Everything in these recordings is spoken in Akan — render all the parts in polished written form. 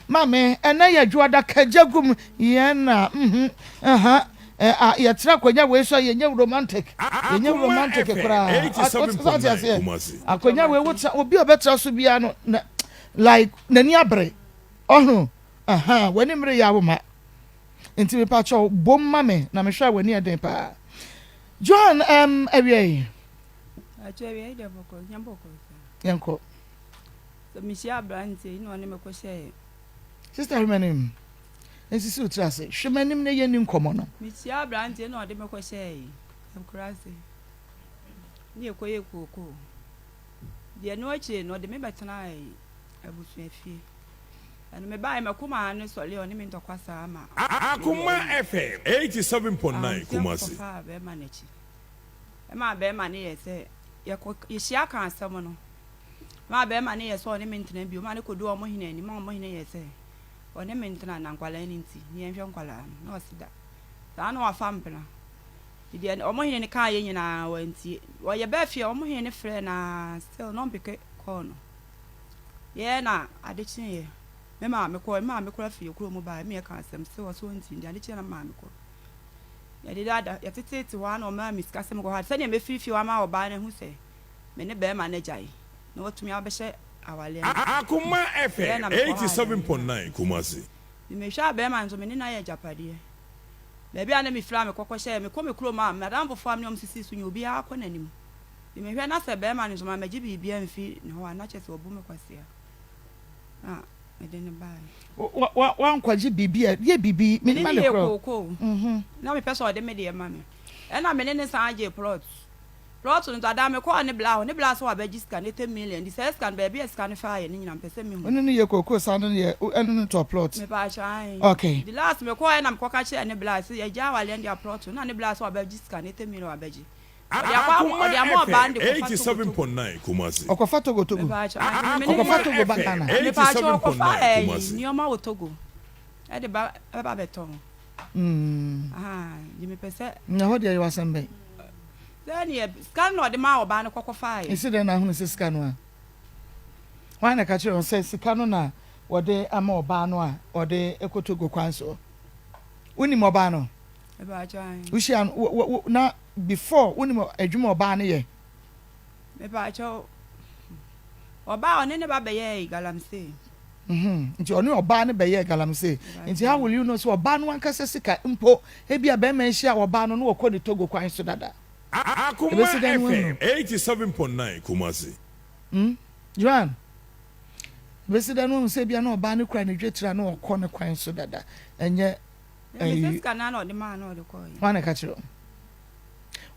Maame, ɛnɛ yɛ dwoada kagya gum yɛn na mhm aha ɛ a yɛtena akonnwa wei so a yɛnyɛ romantic yɛnyɛ Akoma romantic FM koraa a wote 87.9 aseɛ Kumasi. akonnwa wei wotena obi a ɔbɛtena so biara no na like n'ani abere ɔho aha w'ani mmere yɛ awoma nti mepa kyɛw bom ma me na mehwɛ a w'ani ɛden paa Joan awia yi Akyɛ awia yi deɛ bɔkɔ nyɛ bɔkɔ saa. Yɛnkɔ. Sɛ mehyia aberanteɛ yi na ɔne me kɔhyɛɛ. Sister hwɛ m'anim. Nsisi wo tiri ase. Hwɛ m'anim na yɛnni nkɔmmɔ no. Mehyia aberanteɛ na ɔde me kɔhyɛɛ akuraase ne yɛkɔyɛ kookoo. Deɛ ɛno akyire no ɔde me bɛtenaa abusuafie. Ɛno mebaeɛ m'akumaa no sɔre a ɔne me ntɔkwa saa ma. Akoma FM 87.9 Ahomteɛ Kumasi. kɔfaa bɛrima no akyi. Ɛmaa bɛrima no yɛɛ sɛ yɛkɔ yɛhyia kaa asɛm no. Ɛmaa bɛrima no yɛɛ sɛ ɔne me ntena bio. Maa no kɔduu wɔn hene anim. Maa wɔn hene yɛɛ sɛ ɔne me ntena na nkwadaa no nti, na yɛnhwɛ nkwadaa no. Na ɔse da. Saa na wafa mpena. Nti deɛ wɔn hene no kaeɛ nyinaa wantie. Ɔyɛ bɛɛ fie a wɔn hene no frɛɛ no ara still na ɔmpeke kɔɔ no. Yɛɛ na ade kyeeɛ. Me maame kɔɔ, me maame koraa firi yɛn kurom baeɛ. Me yɛkaa asɛm still ɔse ɔntie. Nti ade kyeeɛ na me maame kɔɔ. Yɛdeda da, yɛteteete hɔ ara na ɔmaa me sika sɛ menkɔhwɛ ade. Sɛdeɛ mɛfiri fie hɔ ama ɔbaa no ahu sɛ me ne barima no agyae na watumi abɛhyɛ awareɛ no ase. Akoma Ɛyɛ FM na mekɔhɔ ade no 87.9 Kumasi. Nti mehwɛ a barima no nso me ne no ayɛ agyapadeɛ. Baabi a na mefiri a mekɔ kɔhyɛɛ, mekɔ me kurom a, m'adamfofoɔ a me ne wɔn sisii so nyɛ obiara kɔ n'anim. Nti mehwɛ na sɛ barima no nso mammɛgye biribi amfi ne hɔ a, na kyerɛ sɛ wabu me kwasea. Na mede no baeɛ. Wa wa wankɔgye biribi a yɛ biribi Me ne menim no ade yɛɛ korɔ. kookoo. Na mepɛ sɛ ɔde me deɛ ma me. Ɛna me ne no san gyee plot. Plot no nso, ada mekɔɔ ne bla hɔ, ne bla sɛ wabɛgye sika no, eighty million. Nti saa sika no, baabi a sika no faeɛ no nyinaa mepɛ sɛ mehu. Wo ne no yɛ kookoo san de no yɛ wo ɛne no tɔɔ plot. Mepaakyɛw, ae. Okay. Nti last mekɔɔɛ na mekɔka kyerɛɛ ne bla sɛ yɛagyae awareɛ no de a plot no, na ne bla sɛ wabɛgye sika no, eighty million wabɛgye. Ɔde akɔ ama, Akoma ɔde ama ɔbaa no FM de kɔfa Togo Togo. 87.9 Kumasi. Ɔkɔfa Togo Togo. Mepaakyɛw, ae. Me ne no Ɔkɔfa yɛ. Togo ba Akoma Ghana. FM Mepaakyɛw, ɔkɔfa 87.9 ɛyi, Kumasi. nneɛma wɔ Togo ɛde ba, ɛba bɛtɔn. Ahaa, nti mepɛ sɛ. Na ɛhɔ deɛ yɛwɔ asɛm bɛn? Sɛ neɛ sika no na ɔde maa ɔbaa no kɔkɔ faeɛ. Esi dɛn na ahunu sɛ sika no a? Hwan na ɛka kyerɛɛ wɔn sɛ sika no na wɔde ama ɔbaa no a ɔde kɔ Togo kwan soɔ? Wonim ɔbaa no? Mepaakyɛw ahe? Wohyia no wo wo na before wonim adwuma ɔbaa no yɛ? Mepaakyɛw, ɔbaa ɔne ne ba bɛyɛɛ galamsey. Mhm, nti ɔne ɔbaa no bɛyɛɛ galamsey. Nti how will you know sɛ ɔbaa no ankasa sika mpo, ebia bɛrima yi hyia ɔbaa no na ɔkɔ ne Togo kwan so dada. Akoma Ebesi dɛn na FM woahunu? 87.9 Kumasi. Hmm, Joan, ebesi dɛn na woahu sɛ ebia na ɔbaa no kura ne dwetire a na ɔkɔ ne kwan so dada, ɛnyɛ Mese ɛyi. sika no ara na ɔde maa na ɔde kɔeɛ. Hwan na ɛka kyerɛ wo?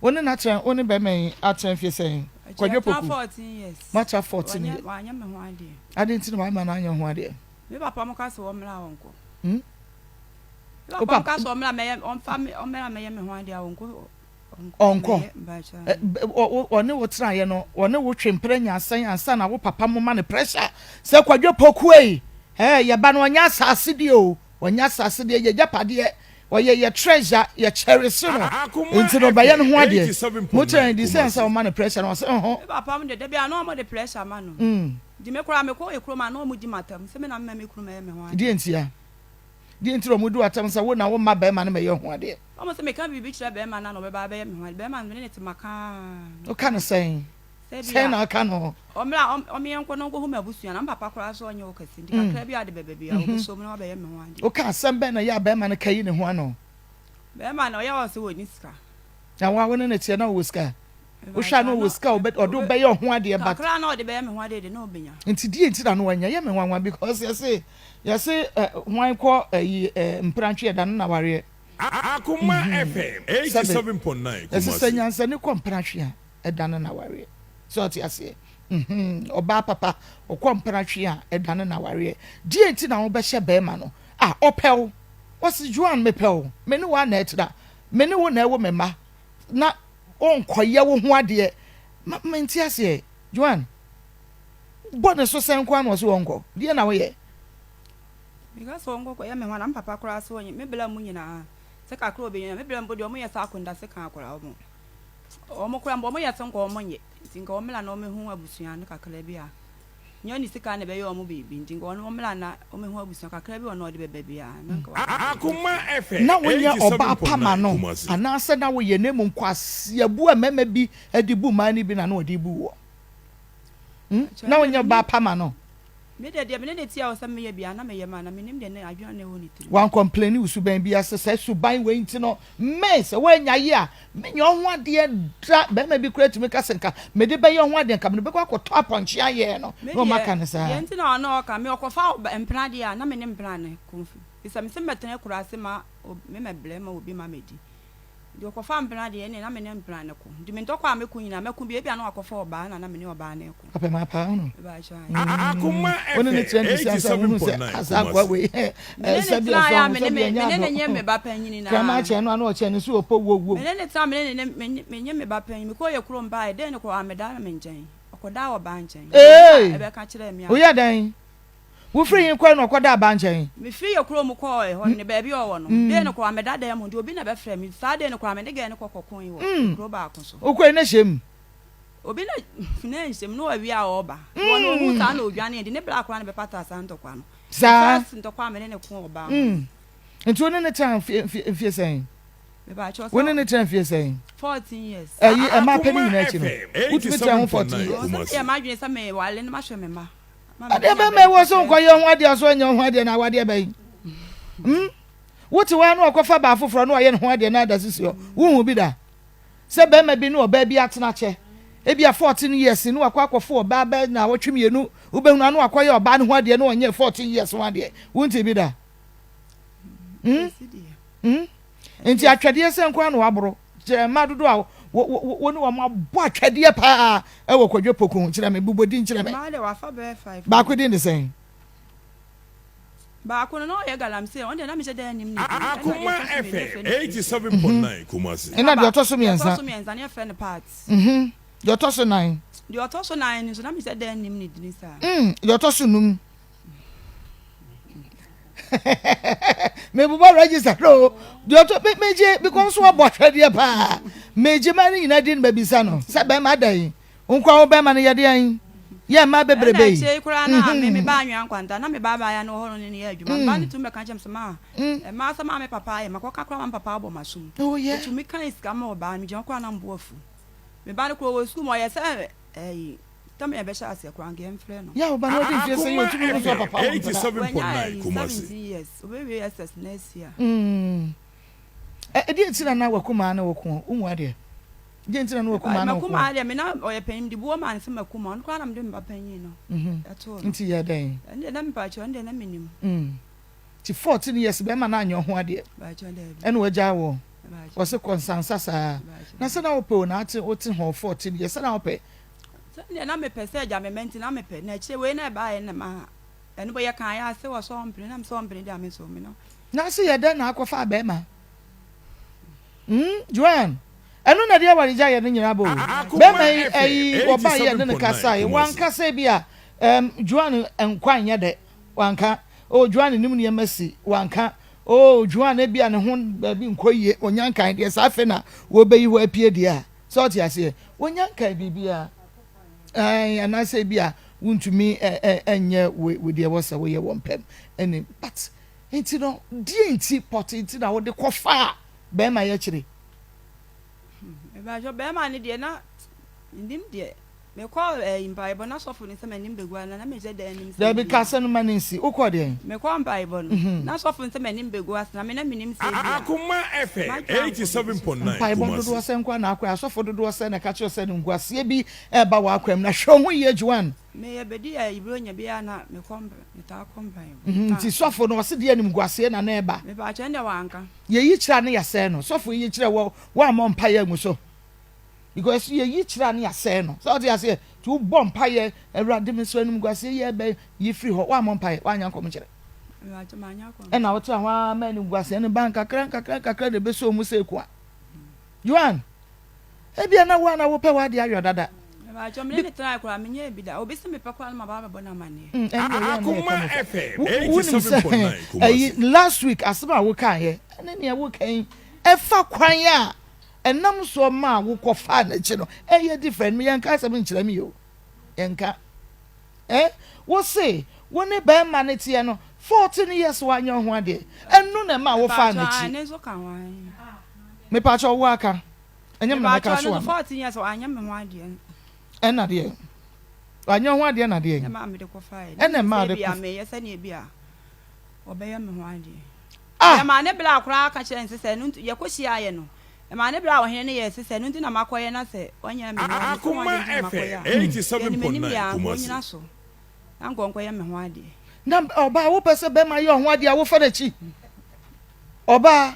Wo ne no atena, wo ne bɛrima yi atena mfie sɛn? Akyi Kwadwo atena Poku. 14 years. Moatra 14 Wanyɛ years. wanyɛ me ho adeɛ. Adɛn nti na wamma no anyɛ ho adeɛ? Me papa mo ka sɛ ɔmmra a ɔnkɔ. Hmm? Me Wo papa mo papa ka sɛ ɔmmra mɛyɛ ɔmfa me ɔmmra mɛyɛ me ho adeɛ a ɔnkɔ ɔnkɔ ɔnkɔ. mɛyɛ mpakyɛ. Ɛ, bɛ- ɔ- wo- Ɔne wo tenaeɛ no, ɔne wo twe mprɛ nya asɛn ansa na wo papa mo ma no pressure sɛ Kwadwo Poku ei, ɛɛ, yɛba no ɔnyɛ asase deɛ o, Ɔnyɛ asase deɛ, yɛ agyapadeɛ, ɔyɛ yɛ treasure, yɛ cherish no, Akoma nti no ɔbɛyɛ ne FM ho adeɛ. Mo kyerɛ no 87.9 deɛ sɛ ansa Kumasi. ɔma no pressure no ɔsɛ nho. Me papa mo deɛ da biara na ɔmo de pressure ma no nti me koraa me kɔ ekurom a na ɔmo di m'atam sɛ me na me ma me kunu mɛyɛ me ho Deɛ adeɛ. ntia? Deɛ nti na ɔmo di w'atam sɛ wo na wo mma bɛɛma no mɛyɛ ho adeɛ? Ɔmo sɛ meka biribi kyerɛ bɛɛma no a na ɔbɛba abɛyɛ me ho adeɛ, bɛɛma no me ne no te maka aa. Woka no sɛn? Sɛ Sɛn bi na a, ɔka no? ɔmmra ɔm ɔme yɛnkɔ na ɔnkɔhu m'abusua na me papa koraa so ɔnyɛ wo kɛse nti kakra bi a ɔde bɛba biara ɔbɛsɔ mu na wabɛyɛ me ho adeɛ. Woka asɛm bɛn na ɛyɛ a bɛrima no ka yi ne ho ano? Bɛrima no ɔyɛ ɔsɛ ɔnni sika. Na wo a wo ne no teɛ na ɔwɔ sika? Wohwɛ a na Mebakyɛ ɔwɔ na sika a ɔbɛ ɔde wo ɔbɛ bɛyɛ ɔho adeɛ but. kakra na ɔde bɛyɛ me ho adeɛ de na ɔbɛnya. Nti deɛ nti na na wanya? Ɛyɛ me nwanwa because yɛse yɛse ɛ hwan kɔ ɛyi ɛ mprantwe ɛda no na wareɛ. Akoma FM Sɛbe 87.9 yɛse sɛ Kumasi. nyansani kɔ mpratwe a ɛdane n'awareɛ. So ɔte aseɛ? Mm-hmm. Ɔbaa papa, ɔkɔ mpratwe a, ɛdane n'awareɛ. Deɛ nti na wobɛhyɛ bɛrima no? Ah, ɔpɛ wo. Ɔse, Joan, mepɛ wo. Me ne wo a na ɛtena. Me ne wo na ɛwo me mma. Na wonkɔyɛ wo ho adeɛ. Ma, mente aseɛ. Joan, bɔ ne so sɛn nko ara na ɔse ɔnkɔ. Deɛ na woyɛ? Meka sɛ ɔnkɔ kɔyɛ me ho a, na me papa koraa se ɔnyɛ. Me bla mu nyinaa, sɛ kakra a ɔbɛnya, me bla mpo deɛ ɔmo yɛ sɛ akondase ka akwadaa ɔmo. Wɔn koraa mpo wɔyɛ sɛ nka wɔnyɛ nti nka wɔmmra na wɔmmɛhu abusua no kakra bi a. Nyɛ ne sika na ɛbɛyɛ wɔn biribi nti nka ɔno ɔmmra na ɔmmɛhu abusua kakra bi wɔ na ɔde bɛba biara na nka waka sɛ Akoma FM Na wonyɛ ɔbaa pa ma 87.9 no Kumasi. anaasɛ na woyɛ na mmom kwaseabu a mmarima bi de bu mmaa no bi na na ɔde bu woɔ? Hmm? Akyɛ Na ɛndeɛ wonyɛ mennim ɔbaa pa ma no? Me deɛ deɛ me ne no te a ɔsɛ meyɛ biara na meyɛ ma na mennim deɛ ne adwene a na ɛwɔ ne tirim. Wankɔmpleni wo suban biara sɛ saa suban wei nti no me sɛ woannya ye a menyɛ wo ho adeɛ da. Barima bi koraa tumi ka sɛ nka mede bɛyɛ wo ho adeɛ nka mede bɛkɔ akɔtɔ apɔnkye ayɛ no Me na deɛ wɔaka no saa. deɛ nti na ɔno ɔka me ɔkɔfa mpena deɛ a na me ne mpena no ko fi sɛ mese mɛtena akuraase ma me mɛbrɛ ma obi ma mɛdi. Nti ɔkɔfaa mpena deɛ ɛnneɛ na me ne mpena no ko. Nti me ntɔkwa a meko nyinaa mɛko bi, ebia na wakɔfa ɔbaa na na me ne ɔbaa no reko. Ɔpɛ ma paa no. Mebakyɛ ae. Akoma Wo ne no FM tena nti sɛ wohu sɛ 87.9 asa akoa Kumasi. wei Me ne no sɛbi tenaeɛ ɔsɔ a ho me ne sɛbi me ɛnyɛ me ne no adɔ nye me ba panyini no kraman ara. kyɛn no ano ɔkyɛn no so ɔpɔ wuo wuo. Me ne no tena me ne no ne me nye me ba panyin. Mekɔɔ yɛ kurom baeɛ, dɛn no koraa wammɛda me nkyɛn. Ɔkɔdaa ɔbaa nkyɛn. Obi na Ee! ɛbɛka kyerɛɛ me a. Woyɛ dɛn? Wofiri he kɔe na ɔkɔdaa baa nkyɛn? Mefiri yɛ kurom kɔɔ hɔ no, ne baabi a ɔwɔ no, dee no koraa meda dan mu nti obi na bɛfrɛɛ me. Saa dee no koraa me ne gɛɛ no kɔ kɔkoe wɔ kuro baako so. Wokɔe na hyɛ mu? Obi na na nhyɛ mu na wawie a ɔɔba. Wɔ no ohuu saa na odwanee nti ne bra koraa na bɛpataa saa ntɔkwa no. Saa. The first ntɔkwa a me ne no ko wɔ baa ho no. Nti wo ne no tena mfie sɛn? Mepaakyɛw sɛ. Wo ne no tena mfie sɛn? 14 years. Ɛyi ɛmaa pɛ ne Akoma nyinaa akyi no, FM wotumi tena ho 14 87.9 years? Ɔwɔ sɛ meyɛ Kumasi. m'adwene sɛ mewale no mahwɛ me mma. Adeɛ bɛn ma ɛwɔ sɛ nkɔyɛ ho adeɛ so ɛnyɛ ho adeɛ na awadeɛ bɛn hmm? Wote hɔ na ɔkɔfa baa foforɔ na ɔyɛ ne ho adeɛ na ada sisi hɔ wohu bi da sɛ bɛrima bi ne ɔbaa bi atena kyɛ ebi a 14 years ne wakɔ akɔfo ɔbaa bɛ na awɔtwe mmienu wobɛhunu ano akɔyɛ ɔbaa ne ho adeɛ na ɔnyɛ 14 years ho adeɛ wonte bi da hmm? Hmm? Nti atwɛdeɛ sɛ nkoa na waboro Kyerɛ mmaa dodoɔ a wo ne wɔn abɔ atwɛdeɛ paa wɔ Kwadwo Poku ho. Kyerɛ me, bobɔ din kyerɛ me. Mmaa deɛ wafa bɛyɛ five. Baako din de sɛn? Baako no na ɔyɛ galamsey, ɔno deɛ na mehyɛ da nnim ne din. Akoma FM 87.9 Kumasi. Ɛna deɛ ɔtɔ so mmiɛnsa. Deɛ ɔtɔ so mmiɛnsa no yɛfrɛ no Pat. Deɛ ɔtɔ so nan. Deɛ ɔtɔ so nan no nso na mehyɛ da nnim ne din saa. Deɛ ɔtɔ so num. mebobɔ register no deɛ ɔtɔ me megye because nso ɔbɔ hwɛdeɛ paa megye ma ne nyinaa di no babisa no sɛ bɛrima ada yi nkwa wo bɛrima no yɛde ayi yɛ mma bebrebe ɛna yi akyire yi koraa na me me ba anwea nkwanta na me ba abaayewa no wɔ hɔ no ne ne yɛ adwuma me ba no tumi bɛka kyerɛ me sɛ maa ɛmaa sɛ maa me papa ayɛ makɔka koraa ma me papa abɔ m'asom Oh, yeah. ɔtumi kan sika ma ɔbaa no megyina hɔ koraa na mbo afu me ba no koraa ɔwɔ sukuu mu ɔyɛ sɛ ɛyi Tam yɛ bɛhyɛ aseɛ koraa anka yɛmfrɛ no. Yaw ba no ɔdi mfeɛ sɛn yi Akoma ɔtumi hu sɛ FM ɔpapa wɔ mpena. Wanya 87.9 ɛyi Kumasi. 17 years ɔbɛwie SS next year. Mm. Ɛ ɛdeɛ nti na na wakumaa ne wo ko wo mu adeɛ deɛ nti na na wakumaa ne wo ko. Makumaa deɛ me na ɔyɛ panyin mede buo maa no sɛ makumaa ɔno koraa na mede me ba panyin no ɛtoo no. Nti yɛ dɛn? Ɛno deɛ na mepakyɛw ɛno deɛ na menim. Mm. Ti 14 years bɛrima no anyɛ ho adeɛ ɛna wagyaa wɔ ɔse kɔ nsansa saa na sɛ na wopɛ o na ate wote hɔ 14 years sɛ na wopɛ. Sɛdeɛ na mepɛ sɛ agya me mma nti na mepɛ, na akyire wei na ɛbaeɛ na ma ɛno bɔ yɛkaa yɛ ase wɔ sɛ ɔmpene na mesɛ ɔmpene deɛ a me nso me no. Na se yɛ dɛn na akɔfa abɛɛma? Hmm Joanne, ɛno na ɛde awaregyaeɛ no nyinaa ba o. Bɛɛma yi ɛyi ɔbaa yi yɛne no kasaeɛ, wanka sɛ bi a ɛɛm Joanne nkwa nyɛ dɛ, wanka. Oh Joanne nim nneɛma si, wanka. Oh Joanne ebi a ne ho baabi nkɔ yie, ɔnya nkan deɛ saa afei na wɔbɛyi hɔ apue deɛ a. Sɛ ɔte aseɛ? Wɔnya nkae biribiara. Ae, anaasɛ ebi a wontumi nyɛ wo deɛ ɛwɔ sɛ woyɛ wɔ mpam ɛne but nti no deɛ nti pɔte nti na wode kɔfaa bɛrima yɛ akyire? Mebakyɛ bɛrima no deɛ na menim deɛ Mekɔɔ ɛyi mpaebɔ na sɔfo no sɛ m'anim begu ase na na mehyɛ da anim sɛ Dabi ebia. ka asɛm no ma no nsi. Wokɔɔ deɛn? Mekɔɔ mpaebɔ no na sɔfo no sɛ m'anim begu ase na me na menim sɛ ebia. Akoma FM M'adwene ankɔ biribi so saa. 87.9 Mpaebɔ Kumasi. dodoɔ sɛn koraa na akɔɛ? Asɔfo dodoɔ sɛn na ɛka kyerɛ wo sɛ animguaseɛ bi reba w'akwan mu? Na hwɛ wo ho yie Joanne. Meyɛ bedi ɛyi Buronya biara na mekɔ mpa metaa kɔ mpaebɔ. Nti sɔfo no ɔse deɛ animguaseɛ na na ɛba? Mepaakyɛw ɛndeɛ wanka. Yɛyi kyerɛ a ne yɛasɛe no. Sɔfo yi kyerɛ wɔ woammɔ mpaeɛ angu so. Because yɛ yi kyerɛ a ne yɛasɛe no. Sɛ wote aseɛ? Nti wobɔ mpaeɛ, Awurade mesrɛ animguaseɛ yi ɛbɛn, yi firi hɔ. Woammɔ mpaeɛ, woanyɛ nkɔmkyerɛ. Ɛna wotena hɔ ara ma animguaseɛ no ba nkakra nkakra nkakra na ɛbɛsɔ mu sɛ ekua. Joan, ebia na wo a na wopɛ w'adeɛ ayɔ dada. Akoma FM Wonim sɛ 87.9 ɛyi Kumasi. last week asɛm a wokaeɛ ɛne nea woka yi ɛfa kwan a ɛnam soɔ maa wo kɔ faa n'akyi no ɛyɛ different me yɛnka asɛm nkyerɛ me o yɛnka. Eh wo se wo ne bɛɛma no teɛ no 14 years wanyɛ wo ho adeɛ ɛno na ɛma wo faa Mepaakyɛw ae n'akyi. ne nso ka ho ae. Mepaakyɛw wo aka ɛnyɛ me na mɛka Mepaakyɛw so ɛno nso ama. 14 years wanyɛ me ho adeɛ. Ɛna deɛ wanyɛ wo ho adeɛ na deɛn Na ɛmaa mede kɔ faeɛ. Na ɛna menim ɛmaa sɛ wode ebia kɔ. meyɛ sɛdeɛ ebia ɔbɛyɛ me ho adeɛ. Ah! Ɛmaa ne bra koraa ka kyerɛɛ no sɛ sɛ ɛno nti yɛkɔ hyiaeɛ no ɛmaa ne bra ɔhene no yɛɛ sɛ sɛ ɛno nti na makɔyɛ na sɛ ɔnyɛɛ me ho adeɛ sɛ ho Akoma adeɛ nti na makɔyɛ FM a deɛ anim anim 87.9 yɛ a anka Kumasi. ɔnyina so na anka ɔnkɔyɛ me ho adeɛ. Na ɔbaa wopɛ sɛ bɛrima yɛ ɔho adeɛ a wofa n'akyi ɔbaa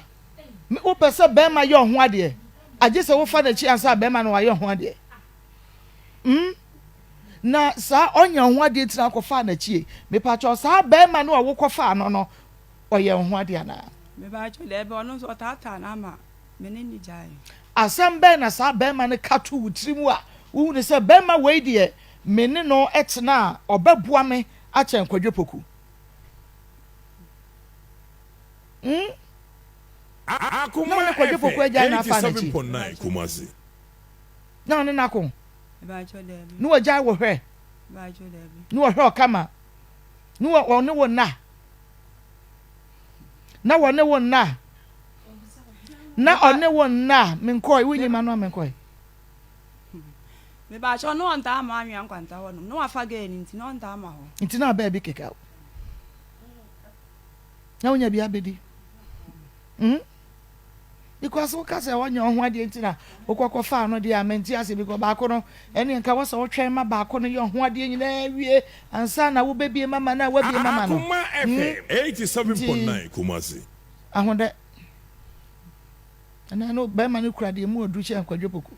wopɛ sɛ bɛrima yɛ ɔho adeɛ agye sɛ wofa n'akyi ansa bɛrima no wayɛ ɔho adeɛ mm na saa ɔnyɛ ɔho adeɛ nti na akɔfa n'akyi mepakyɛw saa bɛrima no a wokɔfaa no no ɔyɛ ɔho adeɛ anaa. Mepakyɛw daabi ɔno nso ɔtaataa no ama me ne no gyae. Asɛm bɛn na saa bɛrima no ka too wo tirim a wuhu no sɛ bɛrima wei deɛ me ne no tena a ɔbɛboa me akyɛn Kwadwo Poku? Hmm? Na wo Akoma ne Kwadwo Poku FM agyae na afa n'akyi? 87.9 Kumasi. Na wo ne no ako? Mepakyɛw daabi. Na wagyae wo hwɛ? Mepakyɛw daabi. Na ɔhwɛ wo kama? Na ɔne wo nna? Na wɔne wo nna? Na ɔne wo nna? Menkɔe, wonyi m'ano a menkɔe. Mepakyɛw na ɔntaa mma anwea nkwanta hɔ nom na wafa girl no nti na ɔntaa mma hɔ. Nti na abaa bi keka wo na wonya bi abɛdi hmm? Because woka sɛ ɔnyɛ ɔho adeɛ nti na wokɔkɔ faa no deɛ a mente ase because baako no ɛne nka wɔ sɛ wotwɛn ma baako no yɛ ɔho adeɛ nyinaa wie ansa na wobɛbie mama no a wabie mama no Akoma hmm? FM Nti 87.9 Kumasi. ahodɛ ɛnɛ no bɛrima no kura deɛ mu ɔduru kyɛn Kwadwo Poku.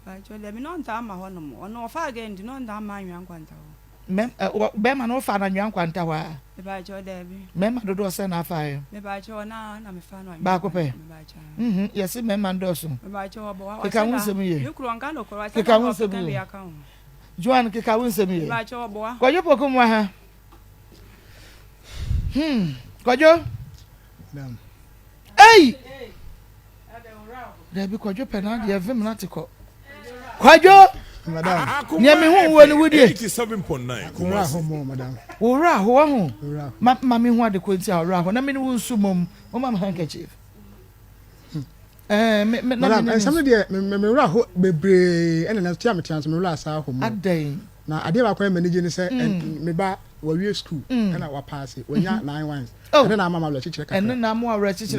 Mpakyɛw dabi na ɔntaa mma hɔ nom ɔno ɔfaa girl nti na ɔntaa mma anwea nkwanta hɔ. Mɛm ɛ wɔ bɛrima no wofaa no anwea nkwanta hɔ aa? Mepakyɛw dabi. Mɛɛma dodoɔ sɛn na afaeɛ? Mepakyɛw ɔno aa na mefaa no anwea Baako nkwanta pɛ? mepakyɛw. Nhmm yɛse mɛɛma ndɔɔso. Mepakyɛw ɔbɔ wa Keka wahyɛ wo da nsɛm yie. me kunu ɔnka nokorɛ wahyɛ Keka da wo na nsɛm ɔkeka bi yie. aka ho. Joan keka wo nsɛm yie. Mepakyɛw ɔbɔ wa. Kwadwo Poku mmoa ha. Hmm Kwadwo. Madam. Ei! Dabi Kwadwo pɛ n'adeɛ vim na te kɔ. Kwadwo! Madam. Nea Akoma mehu wo no FM wudie. 87.9 Wo werɛ Kumasi. aho mo madam. Wo werɛ aho wahu. Wo werɛ aho. Ma ma mehu ade ko nti a wo werɛ aho na me ne wo nsu mmom. Momma me handkerchief. Ɛɛ me me na me Madam, ne ne nsɛm no nsu. deɛ me me me werɛ aho bebree ɛna na tia me tia nso me werɛ asa aho mo. Adɛn? Na adeɛ baako a ɛma ani gye ne sɛ mm. me ba wawie school ɛna wapaase wanya 9 ones. Oh. Ɛne na ama ma awerɛkyekyerɛ kakra. Ɛne na ama awerɛkyekyerɛ.